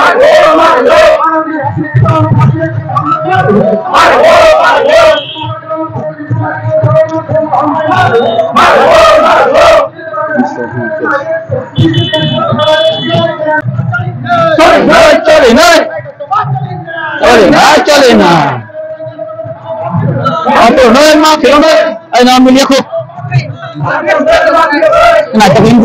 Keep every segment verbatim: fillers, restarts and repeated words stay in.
Chole nai, chole nai. Chole nai, chole nai. Apo nai ma kilo nai. Ai na mi ko. Na ta bin.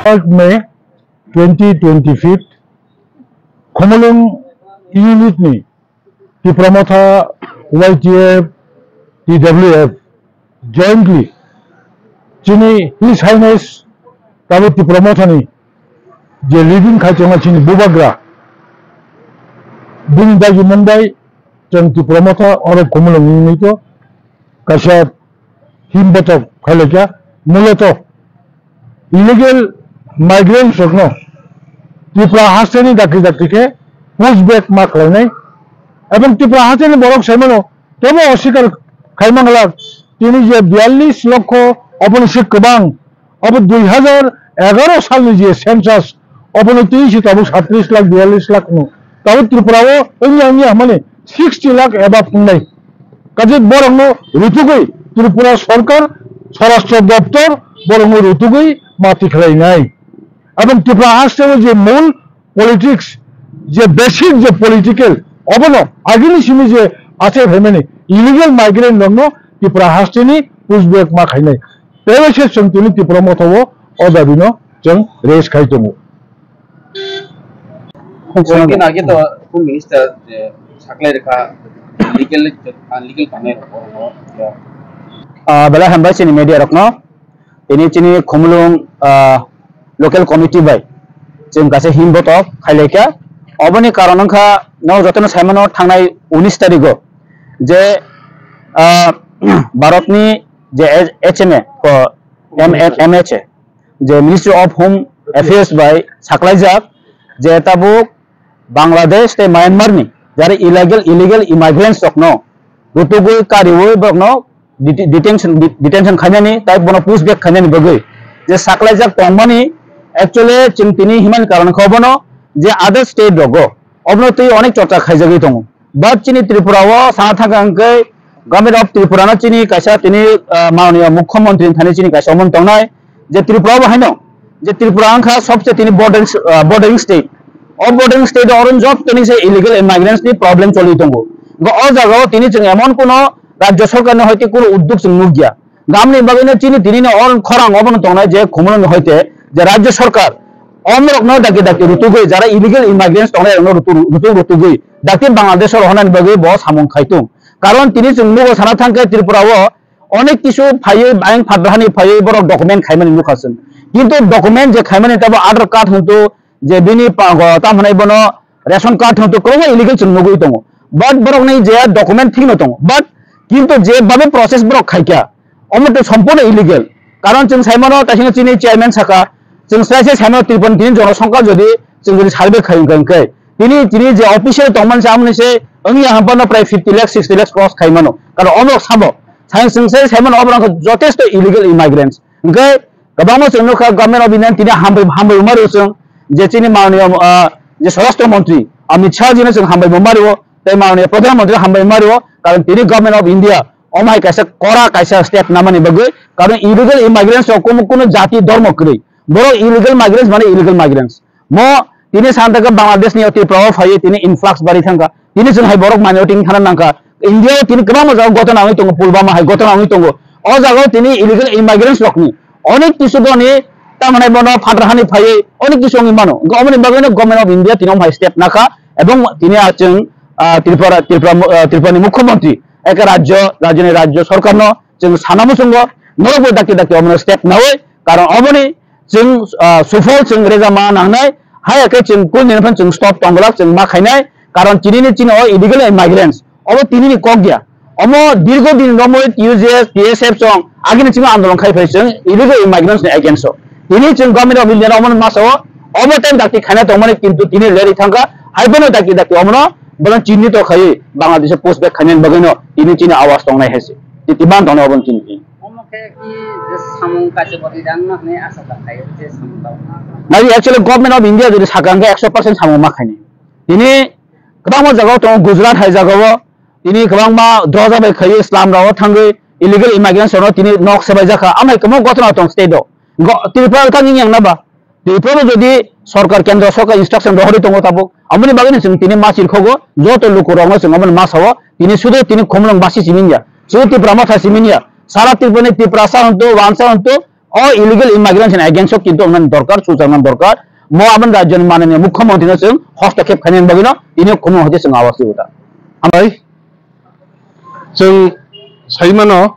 Third May twenty twenty-five, Khumulwng unit ni Tipra Motha, Y T F, T W F jointly chini His Highness tabuk Tipra Motha ni je leading khai tongo chini bubagra, bini dagi mung bai chwng Tipra Motha oro Khumulwng wngwi to kaisa himbotok khailaikha, muloto illegal migrants rokno Tripura hasteni dakti dakti khe push back ma khlainai, ebong Tripura hasteni borok saimano tebo osikar khaimangla tini je biyallis lokho oboni se kwbang. Abo dui hajar egaroh salni je census, obono twi se tabuk satris lakh, biyallis lakh no. Tabuk Tripura o wngya wngya hwnmani sixty lakh above wngnai. Kaje borokno rutugwi Tripura sorkar, Swarashtra doptor borokno rutugwi mati khlainai. Aboni Tripura hasteo je mul politics, je basic je political, obono agini simi je achai phaimani illegal migrant rokno Tripura hasteni pushback ma khainai. Tei se chwng tini Tripura motha o o dabi no chwng raise khai tongo. Kini age to Home Minister je saklai rwkha legal, legal tongnai rok. Ah, belai hambai chini media rokno. Tini chini Khumulwng, ah, local committee bai chwng kaisa himbotok khailaikha. Oboni karon wngkha, no jotono saimano thangnai unis tarigo je, ah, Bharatni je H M A ko M-, M H A, je Ministry of Home Affairs bai saklaijak je tabuk Bangladesh tei Myanmar ni jara illegal, illegal immigrants rokno rutugwi kariwi borokno dete-, detention, de-, detention khainani tai bono push back khainani bagwi je saklaijak tongmani, actually chwng tini himani karon kha obono je other state rogo obono twi onek chorcha khaijagwi tongo. But chini Tripura o sana thangkha hwnkhe Government of Tripura no chini kaisa tini, ah, mananiya Mukhyamantri thani chini kaisa omon tongnai je Tripura bo haino je Tripura wngkha sobse tini bordering, ah, bordering state. O bordering state o oron jottoni se illegal immigrants ni problem choli tongo. Go o jaga o tini chwng emon kuno rajya sarkar ni hoite kuno uddog chwng nukya. Gamni bagwino chini tini no oron khorang obono tongnai je Khumulwng ni hoite je rajya sarkar omorokno dakti dakti rutugwi jara illegal immigrants tongnai rokno rutu-, rutuk rutugwi dakti Bangladesh o rohornani bagwi bo samung khaitung. Karon tini chwng nugo sana thangkhe Tripura o onek kisu phaiwi ayang phatrani phaiwi borok document khaimani nukha chwng. Kintu document je khaimani tabo Aadhaar card hwntu je bini pa-, go-, tamo hwnai bono ration card hwntu kwbangma illegal chwng nugwi tongo. But borokni je document thikno tongo. But kintu je babe process borok khaikha, omo to sompurno illegal. Karon chwng saimano taisino chini chairman saka, chwng sai sai saimano Tripura ni tini jonosongkha jodi chwng jodi survey khai wngkha hwnkhe, tini, tini je official tongmani se amoni se wngya hampano prai fifty lakhs, sixty lakhs cross khaimano. Karon omorok sabo, sai chwng sai saimano oborok jotesto illegal immigrants. Hwnkhe kwbangma chwng nukha Government of India tini hambai, hambai wngmani chwng je chini mananiya, ah, je Swarashtra Mantri Amit Shah jino chwng hambai wngmani o, tei mananiya Pradhan Mantri hambai wngmani o, karon tini Government of India omo hai kaisa kora kaisa step namani bagwi, karon illegal immigrants rok kumu kunu jati dhormo kwrwi, borok illegal migrants mane illegal migrants. Mo tini san thangkha Bangladesh ni o Tripura o phaiwi tini influx bari thangkha. Tini chwng hai borok minority wng thana nangkha. India o tini kwbangma jaga gotona wngwi tongo, Pulwama hai gotona wngwi tongo. O jaga o tini illegal immigrants rokni onek kisu boni tamhanai bono phatar hani phaiwi onek kisu wngwi mano. Wngkha oboni bagwino Government of India tini omo hai step nakha ebong tini a chwng, ah, Tripura, Tripura, ah, Tripura ni Mukhyamantri eke rajyo, rajyoni rajyo sorkarno chwng sana muchungo norokbo dakti dakti omono step nawi, karon oboni chwng, ah, sufol chwng rejama nangnai, hai khe chwng kulni phano chwng stop tongglak chwng ma khainai, karon tini ni chini o illegal migrants, obo tini ni kok ya. Omo dirgo din romwi T U J S, T S F chwng agini chini andolon khai phai chwng illegal migrants ni against o. Tini chwng Government of India no omo masa o overtime dakti khaina tongmani kintu tini leri thangkha, hai bono dakti dakti omono bono chini to khai Bangladesh push back khaina bagwi no tini chini awas tongnai hai se. Titi ban tongnai obo chini. Omo khe ki je samung kaisa bwrwi rang no hwnwi asa ta khaio je samung rok. Nai actually Government of India jodi sakha hwnkhe ekso percent samung ma khaini. Tini kwbangma jagao tongo, Gujarat hai jagao tini kwbangma droja bai khaiwi slam rao thangwi illegal immigrants rokno tini nok sebai jakha, amai kwbangma gotona tong state o. Go-, Tripura wngkha wngya na ba? Tripura jodi sorkar, kendro sorkar instruction rohorwi tongo tabuk, aboni bagwino chwng tini ma chirkhogo, joto lukurokno chwng aboni ma sao, tini sudu tini Khumulwng basi simi ya, sudu Tipra Motha simi ya, sara Tripura ni Tiprasa hontu, Wansa hontu, o illegal immigrants ni against o kintu wngnani dorkar, sujaknani dorkar. Mo aboni rajyoni mananiya Mukhyamantri no chwng hostokhep khainani bagwino tini Khumulwng hoite chwng awas rwkha. Hambai. Chwng saimano,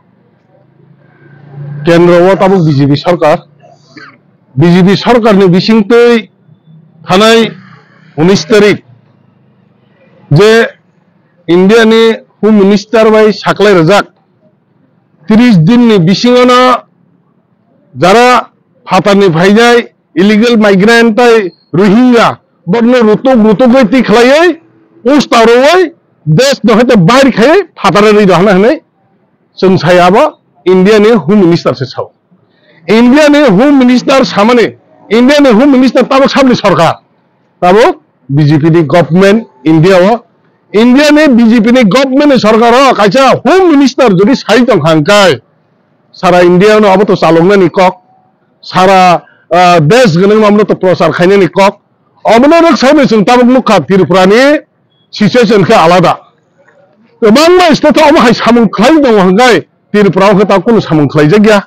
kendro o tabuk B J P sarkar, B J P sarkarni bisingtwi thanai unis tarik je India ni Home Minister bai saklai rwjak, tris din ni bisingono jara phatarni phainai illegal migrant tai Rohingya borokno rutuk rutugwi twi khlaiwi usta rwui desh no haite bair khai phataro rwi rw hwnwi chwng sai abo India ni Home Minister se sao. India ni Home Minister samani, India ni Home Minister tabuk sabni sorkar, tabuk B J P ni government India o, India ni B J P ni government ni sorkar o kaisa Home Minister jodi sai tong kha hwnkhe sara India no abo to chaloknani kok, sara, ah, desh gwnang no abo to prochar khainani kok, Obono rwksa bai chwng tabuk nukha Tripura ni situation khe alada. Kwbangma state o omo hai samung khlai tongo hwnkhe Tripura o khe ta kunu samung khlai jakya.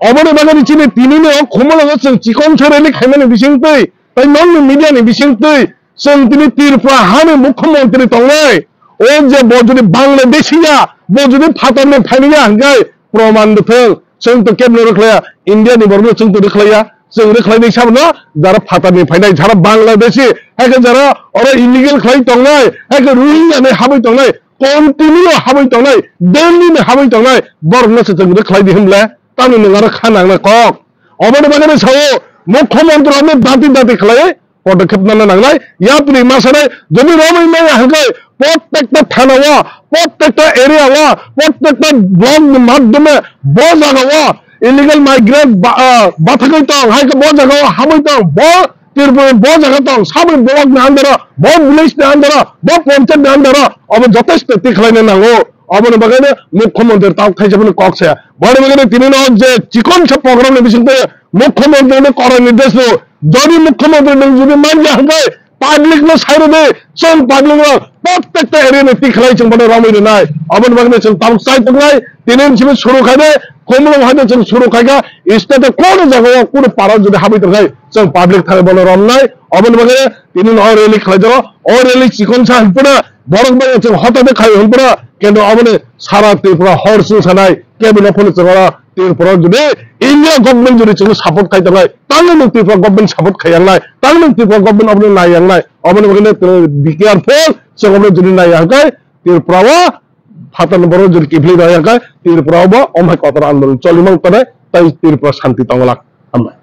Oboni bagwi chini tini ni o khumulwngo chwng chikon se rally khaimani bisingtwi tei nokni media ni bisingtwi chwng tini Tripura hani mukhyamantri tongnai. O je bo jodi Bangladeshi ya, bo jodi phatar ni phaini ya hwnkhe proman de thung. Chwng to kebno rwkhlaiya, India ni borok no chwng to rwkhlaiya. Chwng rwkhlai ni sabono jara phatar ni phainai, jara Bangladeshi, hai khe jara oro illegal khlai tongnai, hai khe Rohingya ni habwi tongnai, continue habwi tongnai, daily ni habwi tongnai, borok no se chwng rwkhlai di hwnle, tamni nwng aro kha nang na kok. Oboni bagwi sao, mukhyamantri rok no dati dati khlai, podokkhep nana nangnai, yapri ma sanai, jodi romwi maya hwnkhe, prottekta thana o, prottekta area o, prottekta block ni madhyome bo jaga o illegal migrant ba-, ah, bathagwi tong, hai khe bo jaga o habwi tong, bo Tripura bo jaga tong, saboni block ni under o, bo village ni under o, bo panchayat ni under o, obo jotesto twi khlaina nango. Oboni bagwi no mukhyamantri tabuk thaisa phano kok saya. Boni bagwi no tini no je chikon sa program ni bisingtwi mukhyamantri no korai nirdesh rw, jodi mukhyamantri nwng jodi manya hwnkhe public no sai rwdi, chwng public no prottekta area no tikhlai chwng bono romwi rwnai. Oboni bagwi no chwng tabuk chai tongnai, tini simi suru khaide, khumulwng haide chwng suru khaikha, state o kono jaga o kono para jodi habwi tongkhai chwng public thani bono romnai. Oboni bagwi tini no o rally khlai jago, o rally chikon sa hwnphano borok bai chwng hotate khai hwnphano, kendo oboni sara Tripura hor chwng sanai, kebino phano chwng oro Tripura jodi India government jodi chwngno support khai tongnai, tangwi nwng Tripura government support khai yangnai, tangwi nwng Tripura government obono nai yangnai, oboni bagwi no tini be careful, chwng obono jodi nai ya hwnkhe Tripura o phatarni borok jodi kiphilwi rw ya hwnkhe Tripura o bo omo hai kotor andolon choli mang tongnai, tei Tripura shanti tongwlak. Hambai.